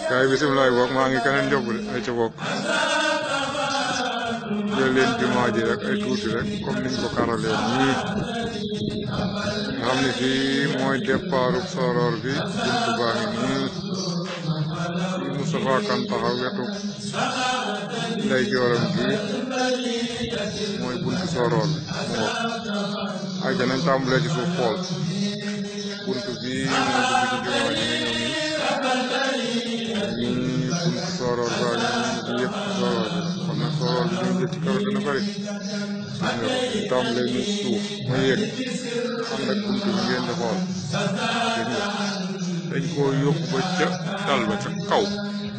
kay bisimilah bok maa ngi keneen jóg ay ca bokk jël leen jumaa ji rek ay tuuti rek comme niñ ko karalee nii nga xam ne fii mooy départu Soror bi buntu baa ngi nii fii Moustapha Kane taxaw wetu nday jooram gi mooy buntu Soror bi mu ngo ay ja nañ tàmbalee ci suuf xool buntu bi moo dugg ci jumaa ji nga ñëw nii buntu Soror baa ngi nii yëpp Soror bi kon nag Soror bi ñu jël ci kaw dina bëri ñu tàmbalee ni suuf ma yéeg ànd ak buntu bi ngeen di xool dégg nga dañ koo yóbbu ba ca dal ba ca kaw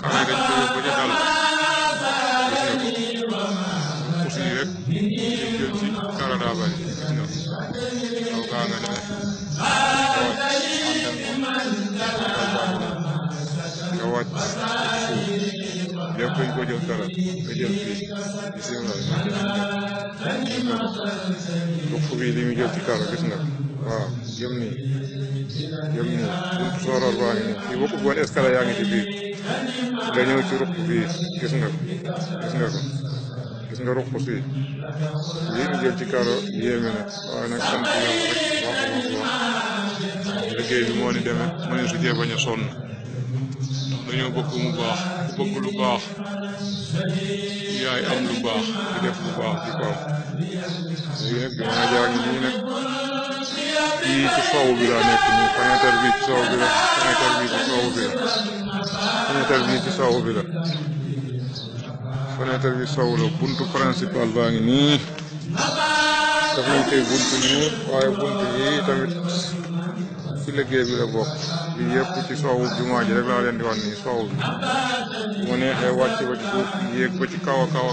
kaw yi dañ ko yóbbu ba ca dal gis nga ko aussi rek jël ci dara daa bëri gis nga kaw gaa nga demee nga wàcc suuf lépp dañ ko jël dara nga jël fii bisimilah ruq bi li mu jël ci karo gis nga waaw jëm nii buntu Soror baa ngi nii fii bokkul woon escalier yaa ngi ci biir nga ñëw ci ruq bii gis nga ruq fii lii mu jël ci karo yéeme na waaye nag sant yàlla rek wax liggéey bi moo ni demee mu ne su jee bañ a sonn dañoo bëgg mu baax ku bëgg lu baax yaay am lu baax di def lu baax di ko am léegi nag jumaa jaa ngi nii nag fii ci soow bi laa nekk nii fenêtre bi ci soow bi la fenêtre bi ci soow bi la fenêtre bi ci soow bi la fenêtre bi soow la buntu principal baa ngi nii daf nañ koy buntu nii waaye buntu yi tamit ci liggéey bi la bokk bi yëpp ci soowu jumaa ji rek laa leen di wax nii soow bi bu ma neexee wàcc ba ci suuf yéeg ba ci kaw a kaw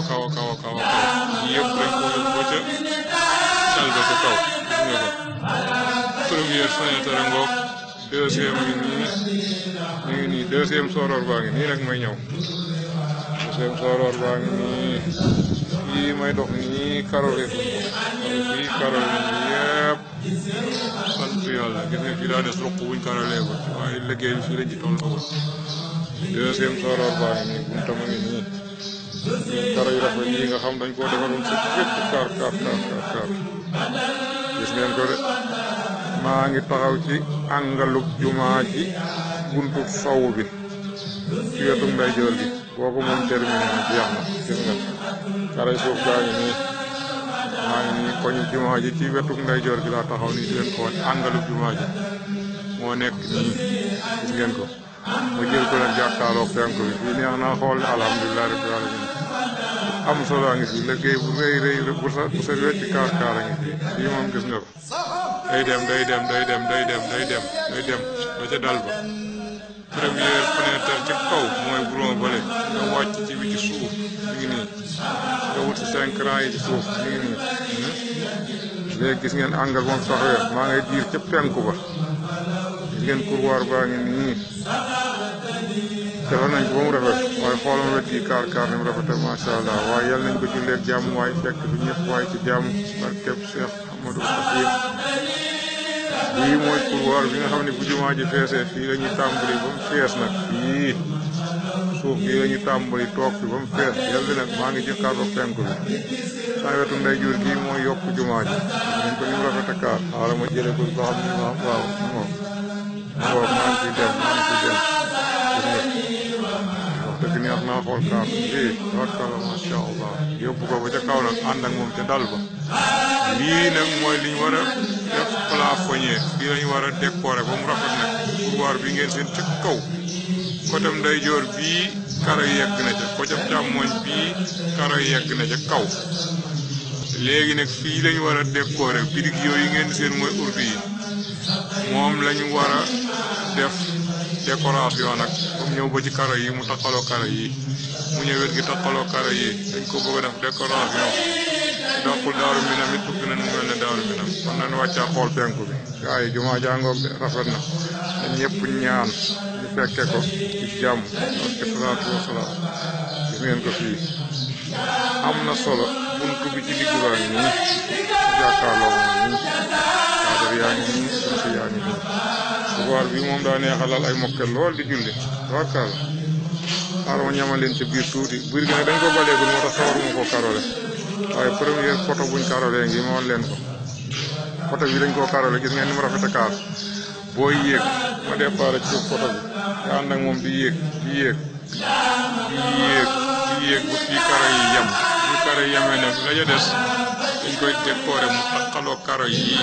yëpp dañ ko yóbbu ba ca dal ba ca kaw gis nga ko première fenêtre ngoog deuxième ngi nii ñu ngi nii deuxième Soror baa ngi nii rek may ñëw deuxième Soror baa ngi nii fii may dox nii karole fii karole yëpp sant yàlla gis nga fii daa des ruq buñ karole ko waaye liggéey bi fii lañ ci toll deuxième Soror baa ngi nii buntam a ngi nii karo yu rafet yi nga xam dañ koo defaroon si fépp kaar gis ngeen ko de maa ngi taxaw ci àngalug jumaa ji buntu sow bi ci wetu ndeyjoor gi boobu moom terminé na jeex na gis nga karay suuf gaa ngi nii maa ngi nii koñ jumaa ji ci wetu ndeyjoor gi laa taxaw nii di leen ko wan àngalug jumaa ji moo nekk nii gis ngeen ko ma jël ko nag jàkkaarloog penku bi fii neex naa xool alhamdulilah rabbil alamin am solo a ngi fi liggéey bu rëy bu sa wecc kaar a ngi fi fii moom gis nga ko day dem ba ca dal ba première fenêtre ci kaw mooy brouon bale nga wàcc ci bi ci suuf mi ngi nii nga wut si 5 rangs yi ci suuf mi ngi nii léegi gis ngeen angle moom taxawee maa ngay diir ca penku ba gis ngeen couloir baa ngi nii defar nañ ko ba mu rafet waaye xoolal wet yi kaar ni mu rafete macha allah waaye yal nañ ko julleeg jàmm waaye fekk fi ñëpp waaye ci jàmm barkeb Cheikh Ahmadou Khadim bii mooy couloir bi nga xam ne bu jumaa ji feesee fii la ñuy tàmbali ba mu fees nag fii suuf fii la ñuy tàmbali toog fi ba mu fees yàlla nag maa ngi jëkkaarloo penku bi saa wetu ndeyjoor gii mooy yokk jumaa ji nañ ko ni mu rafete kaar xaaral ma jëlee ko ba xam ni waaw maa ngi ciy dem dëgg neex naa xool kaar tabarkalla masha Allah yóbbu ko ba ca kaw nag ànd ak moom ca dal ba lii nag mooy li ñu war a def plafonnier bii la ñu war a décorer ba mu rafet nag couloir bi ngeen seen ca kaw côté ndeyjoor bii karo yegg na ca côté càmmoñ bii karo yegg na ca kaw léegi nag fii la ñu war a décorer birig yooyu ngeen seen mooy urdu yi moom la ñu war a def décoration nag comme ñëw ba ci karo yi mu taxaloo karo yi mu ñëwet gi taxaloo karo yi dañ ko bëgg a def décoration dàqul Daaru Minam it bëgg nañ mu mel ne Daaru Minam kon nañ wàccaa xool penku bi gaa yi jumaa jàngoog de rafet na te ñëpp ñaan ñu fekke ko ci jàmm barke salaatu wasalaam gis ngeen ko fii am na solo buntu bi ci digg baa ngi nii jàkkaarloo moom nii cadre yaa ngi nii buntu yaa ngi nii couloir bi moom daa neexalal ay mokkel lool di julli tabarkalla xaaral ma ñamal leen ci biir tuuti biir gi nag dañ ko baleegul moo tax sawaruma koo karole waaye première photo buñ karole ngi ma wan leen ko photo bi dañ koo karole gis ngeen ni mu rafet a kaar booy yéeg ma départ ci photo bi nga ànd ak moom di yéeg bu fii karo yi yem bu karo yi yemee nag la ja des dañ koy décorer mu taqaloo karo yi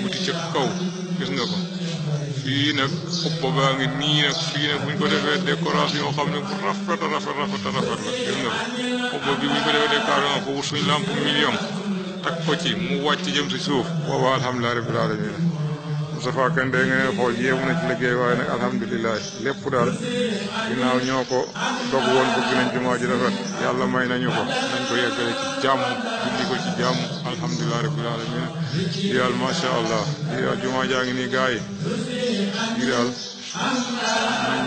wuti ca kaw gis nga ko fii nag xubba baa ngi nii nag fii nag buñ ko defee décoration yoo xam ne bu rafet la gis nga ko xubba bi buñ ko defee décoration ko wut suñ lampe million tak ko ci mu wàcc jëm si suuf booba alhamdulilah rabbil alamin Moustapha Kane day nga ne xool yéemu na ci liggéey waaye nag alhamdulilah lépp daal ginnaaw ñoo ko dog woon bëgg nañ jumaa ji rafet yàlla may nañu ko nañ ko yeggale ci jàmm julli ko ci jàmm alhamdulilah rabbil alamin di daal macha allah di daal jumaa jaa ngi nii gars yi di daal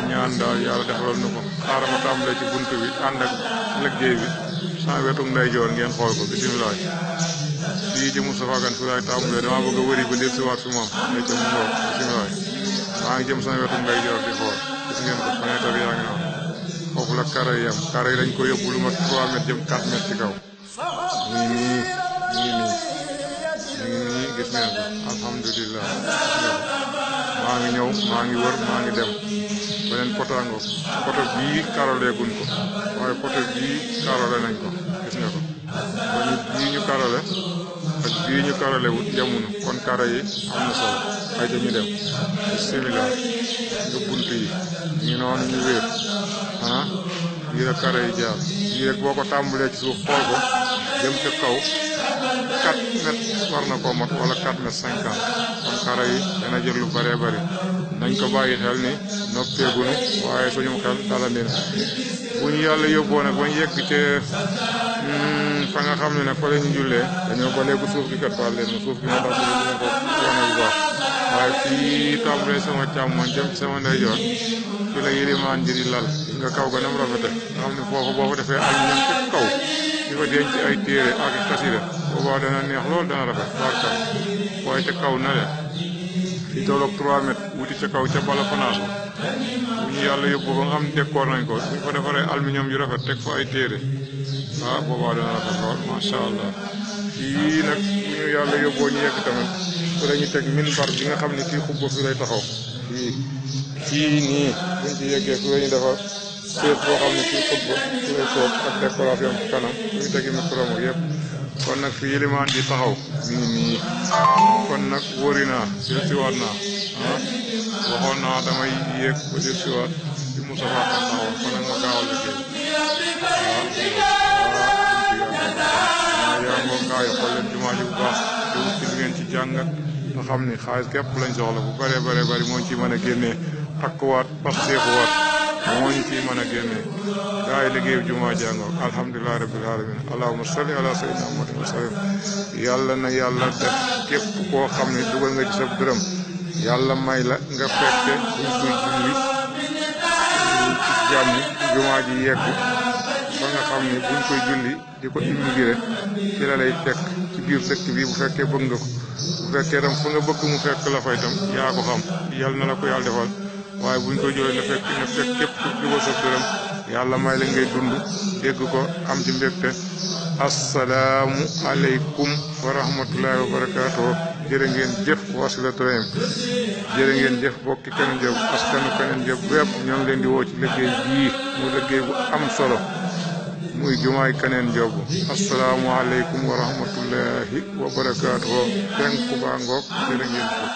ñaan daal yàlla defaloon na ko xaaral ma tàmbalee ci buntu bi ànd ak liggéey bi sama wetu ndeyjoor ngeen xool ko bisimilah fii ci Moustapha Kane fi laay tàmbalee dama bëgg a wëri ba lépp si waat fi moom ay ca mu ngoog bisimilah maa ngi jëm sama wetu ndeyjoor di xool gis ngeen ko fenêtre yaa ngi noonu foofu la karo yi yem karo yi dañ ko yóbbu lu mat 3 mètres jëm 4 mètres ci kaw nii gis ngeen ko alhamdulilah maa ngi ñëw maa ngi wër maa ngi dem beneen potango poto bii karole guñ ko waaye poto bii karole nañ ko gis nga ko kon bii ñu karole ak bii ñu karole wut jamono kon karo yi am na solo ay ca ñu dem bismillah nga bunt yi ñu noonu ñu wéer bii la karo yi jaar bii rek boo ko tàmbalee ci suuf xool ko jëm ca kaw 4 mètres war na koo mat wala 4 mètres 50 kon karo yi dana jël lu bëree bëri nañ ko bàyyi xel ni noppeegunu waaye suñu xel dala nin bu ñu yàlla yóbboo nag ba ñu yegg ca fa nga xam ne nag fa la ñu jullee dañoo ba léegi suuf gi kat baal leen ma suuf gi moo tax dina ko wane bu baax waaye fii tàmbalee sama càmmoñ jëm ci sama ndeyjoor fi la yilimaan ji di lal nga kaw ga nam rafete nga xam ne foofu boo fa defee am ñam ca kaw di fa denc ay téere ak xasida boobaa dana neex lool dana rafet barka waaye ca kaw na le fi tolloog 3 mètres wuti ca kaw ca bala panaas bu ñu yàlla yóbbu ba nga xam ne décor nañ ko buñ fa defaree aluminium yu rafet teg fa ay téere boobaa dana rafet lool macha allah fii nag bu ñu yàlla yóbboo ñu yegg tamit fi la ñu teg minbar bi nga xam ne kii xubba fi lay taxaw fii nii buñ ci yeggee fi la ñu defar seet boo xam ne kii xutba fi lay toog ak décoration ci kanam suñu tegi micro ak yëpp kon nag fi yilimaan di taxaw nii kon nag wóori naa jël si waat naa waxoon naa damay yéeg ba jël si waat ci Moustapha Kane taxaw kon nag ma gaawal liggéey yaa ngoo gaayo xool leen jumaa ji bu baax te wut ci li ngeen ci jàngat nga xam ni xaalis képp lañ soxla bu bëree bëri moo ci mën a génnee takkuwaat pasteefuwaat moo ñu ciy mën a génnee gaa yi liggéeyu jumaa jàngoo alhamdulilah rabbil alamin allahumma salli ala sayyidina muhammadin wa sallim yàlla na yàlla def képp koo xam ne dugal nga ci sa dërëm yàlla may la nga fekke buñ koy julli ci jàmm jumaa ji yegg ba nga xam ne buñ koy julli di ko immigré ci la lay fekk ci biir dëkk bi bu fekkee bëgg nga ko bu fekkee tam fa nga bëgg mu fekk la fay tam yaa ko xam yàlla na la ko yàlla defal waaye buñ ko jëlee na fekk képp ku dugal sa dërëm yàlla may la ngay dund dégg ko am ci mbégte assalaamu aleykum wa rahmatullahi wa barakaatuh jërë ngeen jëf Wasilatu Rahim jërë ngeen jëf bokki Kaneen Diop askanu Kaneen Diop bépp ñoo ngi leen di woo ci liggéey bii mu liggéey bu am solo muy jumaay Kaneen Diop assalaamu aleykum wa rahmatullahi wa barakaatuh penku baa ngoog jërë ngeen jëf